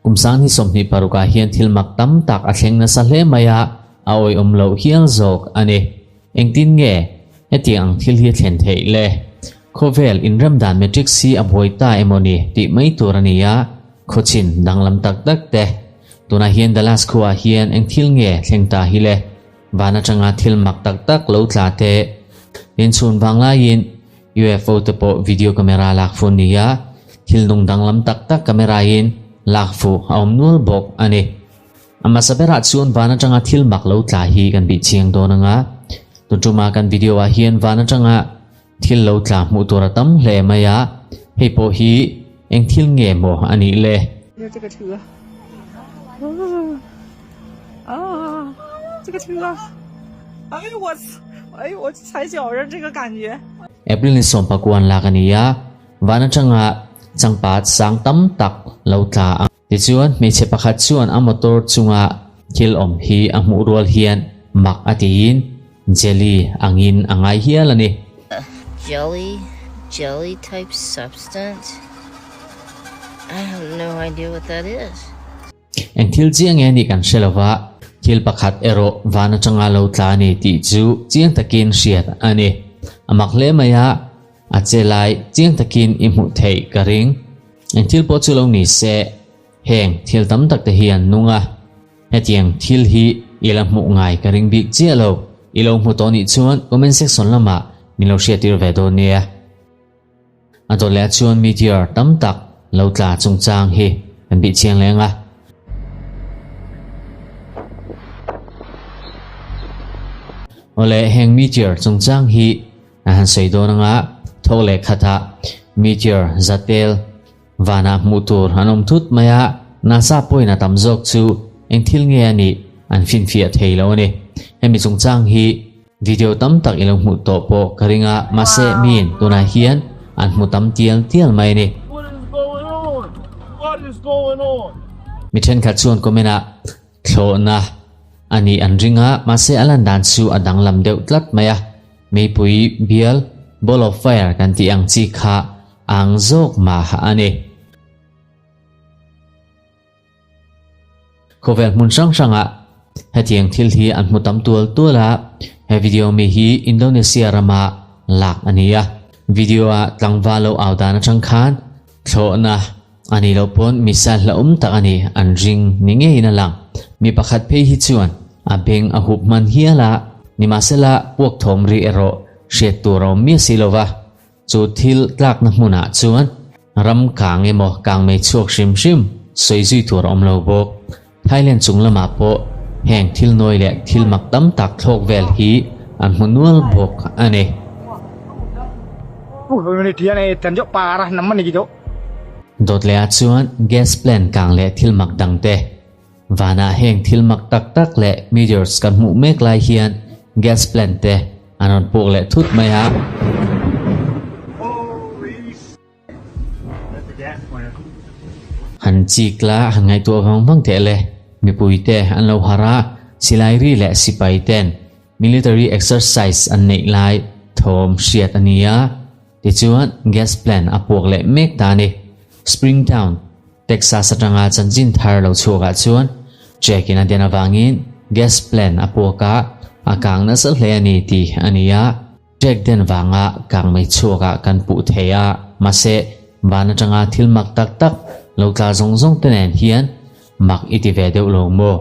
Kum sang hi 26 ah hian thil mak tam tak a thleng nasa hle mai a, a awihawm loh hial zawk a ni. Engtin nge hetiang ang thil hi a thlen theih le? Khawvel inremdan matrix hi a buai ta emaw ni tih mai tur a ni a, khawchin danglam tak tak te. Tunah hian Dallas khuaah hian eng thil nge thleng ta hi le? Van atanga thil mak tak tak lo tla te. Inchhun vang laiin UFO te pawh video camera lak fu ni a, thil nung danglam tak tak camera in lak fu a awm nual bawk a ni. A hmasa berah chuan van atanga thil mak lo tla hi kan bih chiang dawn anga, tun tuma kan video ah hian van atanga thil lo tla hmuh tur a tam hle mai a, hei pawh hi eng thil nge maw a nih le? April ni sawmpakuan lak a ni a, van atanga changpat sang tam tak lo tla a. Tichuan, hmeichhe pakhat chuan a motor chunga thil awm hi a hmuh rual hian mak a tiin jelly angin a ngai hial a ni. Jelly, jelly type substance? I have no idea what that is. Eng thil chiang nge nih kan hre lo va, thil pakhat erawh van atanga lo tla a ni tih chu chiang takin hriat a ni. A mak hle mai a, a che lai chiang takin i hmuh theih ka ring. Eng thil pawh chu lo ni se, heng thil tam tak te hi an nung a, hetiang thil hi i la hmuh ngai ka ring bik chiah lo. I lo hmu tawh nih chuan comment section lamah min lo hriattir ve dawn nia. A dawt leh chuan meteor tam tak lo tla chungchang hi kan bih chiang leng a. Awle heng meteor chungchang hi a han sawi dawn anga thawk leh khatah meteor zatel vanah hmuh tur an awm thut mai a, NASA pawhin a tam zawk chu eng thil nge a nih an finfiah thei lo a ni. Hemi chungchang hi Video tam tak i lo hmuh tawh pawh ka ring a, mahse miin tunah hian an hmu tam tial tial mai a ni. Mi thenkhat chuan comment ah thlawhna a nih an ring a, mahse a lan dan chu a danglam deuh tlat mai a, meipui bial, ball of fire kan tih ang chi kha a ang zawk mah a ni. Khawvel hmun hrang hrangah hetiang thil hi an hmu tam tual tual a, he video mi hi Indonesia rama lak a ni a. Video a tlangval lo au dan atang khan thlawhna a nih loh pawn missile hlauhawm tak a ni an ring ni ngeiin a lang. Mi pakhat phei hi chuan a beng a hup hman hial a, nimahsela puak thawm ri erawh hriat tur a awm miah si lo va. Chu thil tlakna hmunah chuan ram kang emaw kang mei chhuak hrim hrim sawi zui tur a awm lo bawk. Thailand chung lamah pawh heng thil nawi leh thil mak tam tak thlawk vel hi an hmu nual bawk a ni. Dawt lehah chuan gas plant kang leh thil mak dangte Vanah heng thil mak tak tak leh meteors kan hmuh mek lai hian gas plant te an rawn puk leh thut mai a. Han chik la han ngaihtuah vang vang teh le, mipui te an lo harh a, silai ri leh sipai ten military exercise an neih lai thawm hriat a ni a, tichuan gas plant a puak leh mek ta a ni. Springtown. Texas atanga chanchin thar lo chhuakah chuan Jack in a den avangin gas plant a puak a, a kang nasa hle a ni tih a ni a. Jack den vanga kang mai chhuakah kan puh thei a, mahse van atanga thil mak tak tak lo tla zawng zawng te nen hian mak i ti ve deuh lo maw?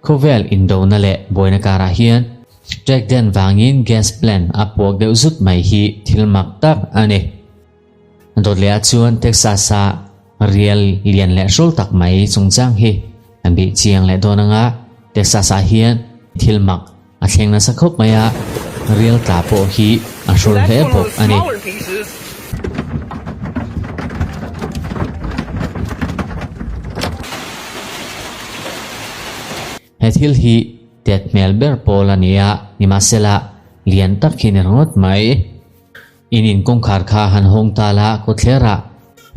Khawvel indona leh buaina karah hian Jack den vangin gas plant a puak deuh zut mai hi thil mak tak a ni. Dawt leh ah chuan Texas-a rial lian leh hrawl tak mai chungchang hi an bih chiang leh dawn anga Texas-ah hian thil mak a thleng nasa khawp mai a, rial tla pawh hi a hrawl hle bawk a ni. He thil hi tet hmel ber pawl a ni a, nimahsela lian tak hi ni ringawt mai. In in kawngkhar kha han hawng ta la kawtthlerah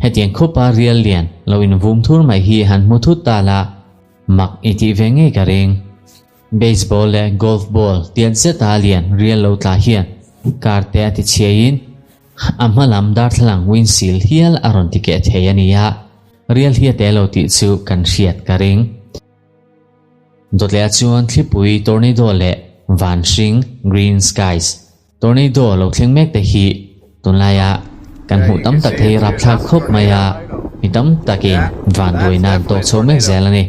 hetiang khawpa rial lian lo in vum thur mai hi han hmu thut ta la, mak i tih ve ngei ka ring. Baseball leh golf ball tiat zeta lian rial lo tla hian car te a ti chhiaiin. A hma lam darthlalang windshield hial a rawn ti keh thei a nia. Rial hi a tel lo tih chu kan hriat ka ring. Dawtleh ah chuan thlipui tornado leh van hring, green skies, tornado lo thleng mek te hi tunlaia kan hmuh tam tak thei rapthlak khawp mai a, mi tam takin van duai nan tawk chho mek zel a ni.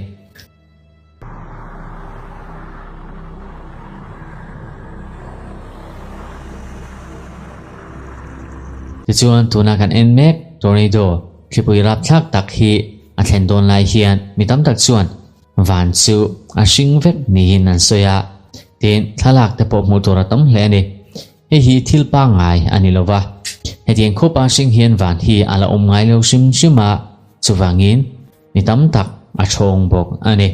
Tichuan tuna kan en mek tornado thlipui rapthlak tak hi a thlen dawn lai hian mi tam tak chuan van chu a hring vek niin an sawi a, tin thlalak te pawh hmuh tur a tam hle a ni. Hei hi thil pangngai a ni lo va, hetiang khawpa hring hian van hi a la awm ngai lo hrim hrim a, chuvangin mi tam tak a thawng bawk a ni.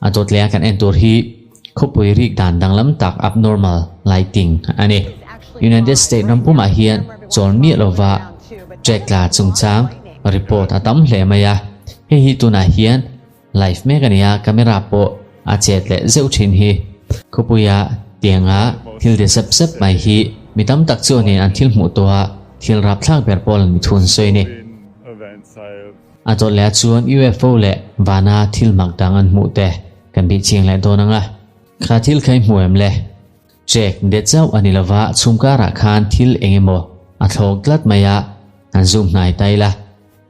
A dawt leh a kan en tur hi khawpui rik dan danglam tak abnormal lighting a ni. United States ram pumah hian chawl miah lova track tla chungchang report a tam hle mai a. Hei hi tunah hian live mek a ni a, camera pawh a chet leh zeuh thin hi. Khawpuia tianga thil de sep sep mai hi mi tam tak chuanin an thil hmuh tawh a, thil rapthlak ber pawl an mi thun sawi a ni. A dawt leh ah chuan UFO leh vana thil mak dang an hmuh te kan bih chiang leh dawn ang a. Kha thil kha i hmu em le? Check det chauh a ni lova chhungkarah khan thil eng emaw a thlawk tlat mai a, han zoom hnai ta ila.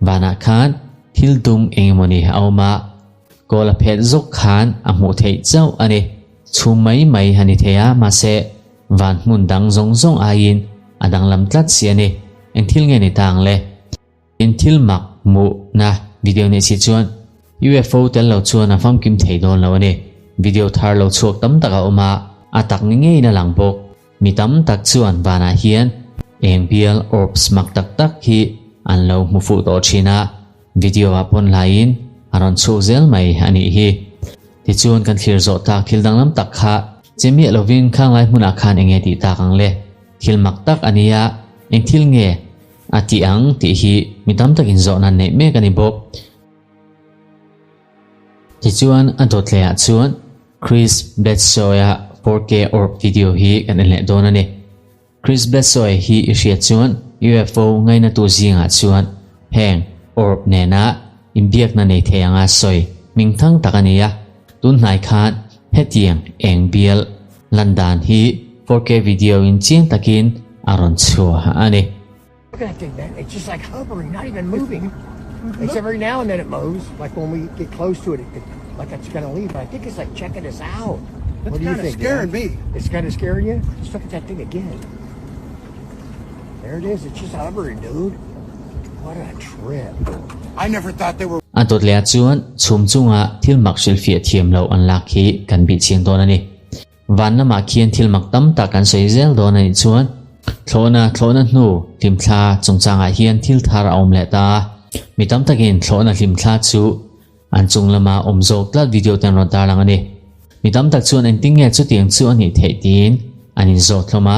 Vanah khan thil dum eng emaw ni a awm a, kawl a phet zawk khan a hmuh theih chauh a ni. Chhum mai mai a ni thei a, mahse van hmun dang zawng zawng aiin a danglam tlat si a ni. Eng thil nge ni ta ang le? In thil mak hmuh na video nih si chuan UFO tel lo chuan a famkim thei dawn lo a ni. Video thar lo chhuak tam tak a awm a, a tak ni ngeiin a lang bawk. Mi tam tak chuan vanah hian eng bial orbs mak tak tak hi an lo hmu fuh tawh thin a, video ah pawn hlaiin a rawn chhuak zel mai a nih hi. Tichuan kan thlir zawh tak thil danglam tak kha che miah lovin khang lai hmunah khan enge tih tak ang le? Thil mak tak a nia, eng thil nge? A ti ang tih hi mi tam takin zawhna neih mek a ni bawk. Tichuan a dawt leh ah chuan Chris Bledsoe-a 4K orb video hi kan en leh dawn a ni. Chris Bledsoe hi i hriat chuan UFO ngainatu zingah chuan heng orb nena inbiakna nei thei anga sawi hming thang tak a ni a. Tun hnai khan hetiang eng bial lan dan hi 4K video in chiang takin a rawn chhuah a ni. Look at that thing man, it's just like hovering, not even moving. Except every now and then it moves, like when we get close to it, it like it's gonna leave. But I think it's like checking us out. That's What do you kinda think, scaring Dan? me. It's kinda scaring you? Let's look at that thing again. There it is, it's just hovering, dude. What a trip. I never thought they were A dawt leh ah chuan chhum chunga thil mak hrilhfiah thiam loh an lak hi kan bih chiang dawn a ni. Van lamah khian thil mak tam tak an sawi zel dawn a nih chuan thlawhna thlawhna hnu hlimthla chungchangah hian thil thar a awm leh ta a. Mi tam takin thlawhna hlimthla chu an chung lama awm zawk tlat video te an rawn tarlang a ni. Mi tam tak chuan engtin nge chutiang chu a nih theih tiin an inzawt hlawm a.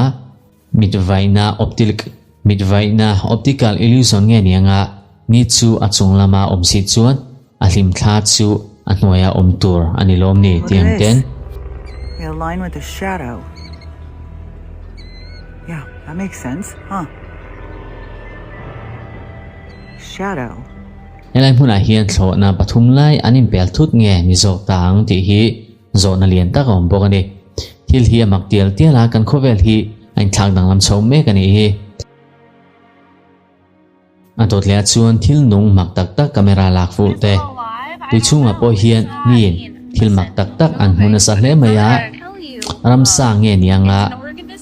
Mitvaihna optic Mitvaihna optical illusion nge ni anga ni chu a chung lama awm si chuan a hlimthla chu a hnuaia awm tur a ni lawm ni Look tih at ang ten. this. They align with the shadow. Yeah, that makes sense, huh? Shadow. Helai hmunah hian thlawhna pathum lai an inpel thut nge ni zawk ta ang tih hi Zawhna lian tak a awm bawk a ni. Thil hi a mak tial tial a, kan khawvel hi a inthlak danglam chho mek a nih hi. A dawt leh ah chuan thil nung mak tak tak camera lak fuh te. Tui chhungah pawh hian miin thil mak tak tak an hmu nasa hle mai a, ramsa nge ni anga,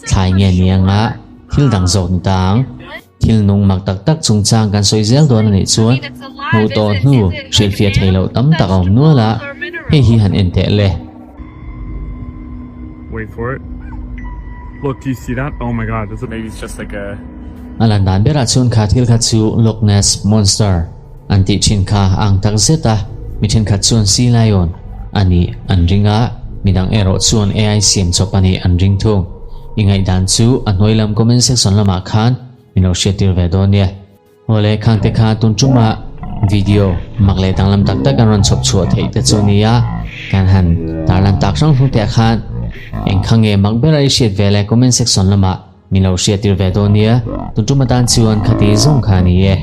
thlai nge ni anga, thil dang zawk ni ta ang. Thil nung mak tak tak chungchang kan sawi zel dawn a nih chuan hmuh tawh hnu hrilhfiah thei loh tam tak a awm nual a, hei hi han en teh le. Wait for it. Look, do you see that? Oh my god, this maybe it's just like a A lan dan berah chuan kha thil kha chu Loch Ness Monster an tih thin kha a ang tak zet a, mi thenkhat chuan Sea Lion a nih an ring a, midang erawh chuan AI siam chawp a nih an ring thung. I ngaihdan chu a hnuai lam comment section lamah khan min lo hriattir ve dawn nia. Awle khangte kha tun tuma video mak leh danglam tak tak an rawn chhawp chhuah theih te chu nia kan han tarlan tak hrang hrang te ah khan eng kha nge mak ber a i hriat ve le comment section lamah. Min lo hriattir ve dawn nia, tun tum atan chuan khati zawng kha a ni e.